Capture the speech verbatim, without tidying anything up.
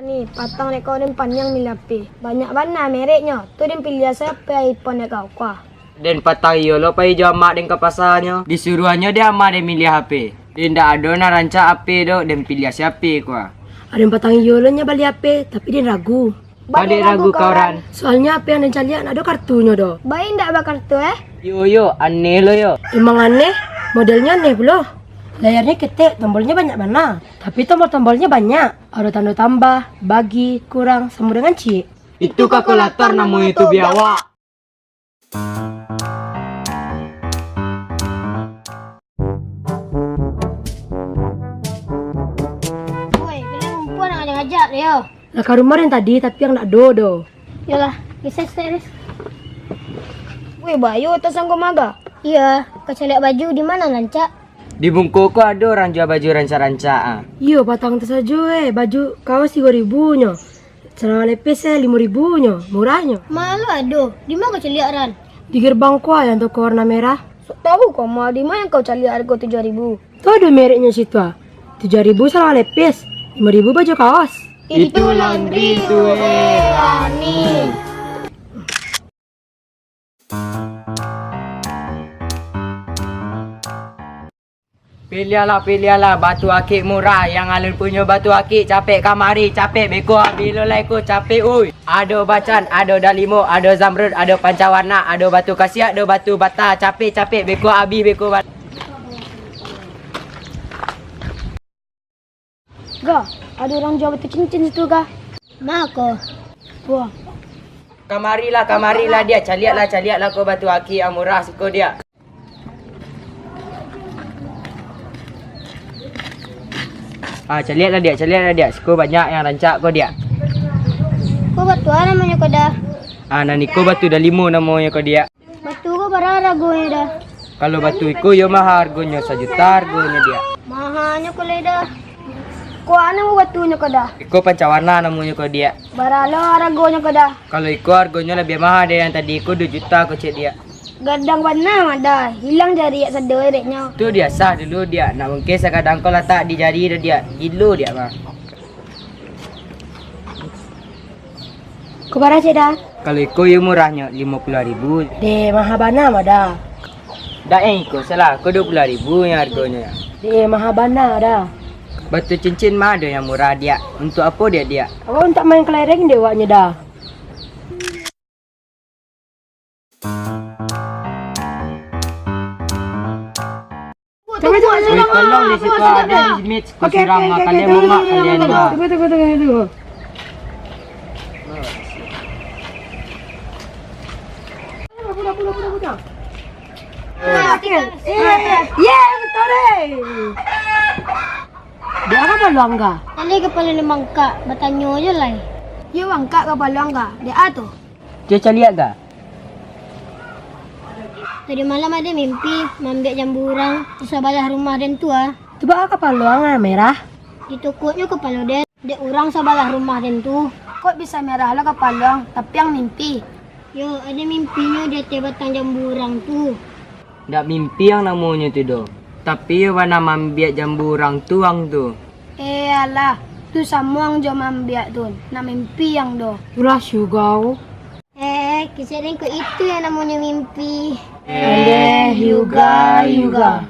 Ni, patang dek kau den paniang miliah H P. Banyak bana mereknyo. Tu den piliah sajo H P iPhone dek kau, kuah. Den patang iyo lo pai jo amak den ka pasanyo. Disuruahnyo dek amak den miliah H P. Den ndak ado nan rancak H P doh, den piliah sajo H P, kuah. Aden patang iyo lo nyo bali H P, tapi den ragu. Ba den ragu kau, Ran? Soalnyo H P yang den caliak ndak ado kartunyo doh. Ba indak bakartu, eh? Yo, yo, aneh lo yo. Emang aneh, modelnyo aneh pulo. Layarnyo ketek, tombolnyo banyak bana. Tapi tombol-tombolnyo banyak. Ado tando tambah, bagi, kurang, samo dengan ciek. Itu kalkulator namonyo tu, biawak. Woi, kalian ngumpul nak ngajak-ngajak deh, yo. Lah ka rumah den tadi, tapi yang ndak ado doh. Yolah, bisa stres. Woi, Bayu, tas anggo maga? Iya, kau caliak baju di mana, Lancak? Di Bungko ko ado urang jua baju rancak-rancak, ah. Iyo, patang tu sajo, eh, baju kaos tigo ribu nyo. Salawar lepis, eh, limo ribu nyo, murahnyo. Malah ado. Di ma kau caliak, Ran? Di gerbang ko, ah, yang toko warna merah. Sok tahu kau mah, di ma yang kau caliak hargo tujuah ribu? Tu ado mereknyo situ, ah. Tujuah ribu salawar lepis, limo ribu baju kaos. Itu laundry tu, eh, Rani. Piliahlah, piliahlah batu akik murah, yang alun punyo batu akik, capek kamari, capek beko abih lo lai ko, capek oi. Ado bacan, ado dalimo, ado zamrud, ado panca warna, ado batu kasiak, ado batu bata, capek, capek beko abih beko ba-, Ga, ado urang jua batu cincin situ, Ga. Ma ko? Wah. Kamarilah, kamarilah, Diak. Caliaklah, caliaklah ko batu akik yang murah siko, Diak. Ah, caliaklah, Diak, caliaklah, Diak. Siko banyak yang rancak ko, Diak. Ko batu a namonyo ko, Da? Ah, nan iko batu dalimo namonyo ko, Diak. Batu ko bara haragonyo, Da? Kalau batu iko, iyo maha haragonyo, sajuta haragonyo, Diak. Mahanyo ko lai, Da. Ko a namo batunyo ko, Da? Iko panca warna namonyo ko, Diak. Bara lo haragonyo ko, Da? Kalau iko haragonyo labiah maha dari yang tadi iko, duo juta ko cek, Diak. Gadang bana mah, Da. Hilang jari sado deknyo. Tu diasah dulu, Diak. Nak mungkin sakadang ko latak di jari tu, Diak. Gilo, Diak, mah. Ko bara cek, Da? Kalau iko iyo murahnyo, limo puluah ribu. Deh, maha bana mah, Da. Dak, eh, iko salah. Ko duo puluah ribu yang haragonyo. Deh, maha bana, Da. Batu cincin mah ado yang murah, Diak. Untuak apo, Diak, Diak? Awak untuak main kelereng dek awaknyo, Da. Woi, tolong di situ ada image ku siram, kalian mamak kalian, Bang. Tunggu, tunggu, tunggu, tunggu. Ye, betul deh. Dek a kapalo ang, Ga? Tadi kapalo ni mangkak, batanyo jo lai. Yo mangkak kapalo ang, Ga. Dek a tu? Cubo caliak, Ga. Tadi malam ado mimpi, maambiak jambu urang di sabalah rumah den tu, ah. Tu baa kapalo ang merah? Ditukuiknyo kapalo den, dek urang sabalah rumah den tu. Kok bisa merah lo kapalo ang, tapi ang mimpi? Yo, ado mimpinyo di ateh batang jambu urang tu. Ndak mimpi ang namonyo tu doh. Tapi iyo bana maambiak jambu urang tu ang tu. Eh, alah, tu samo ang jo maambiak tu, ndak mimpi ang doh. Itulah Hyuga. Eh, kecek den kok itu yang namonyo mimpi. Eh, Hyuga, Hyuga.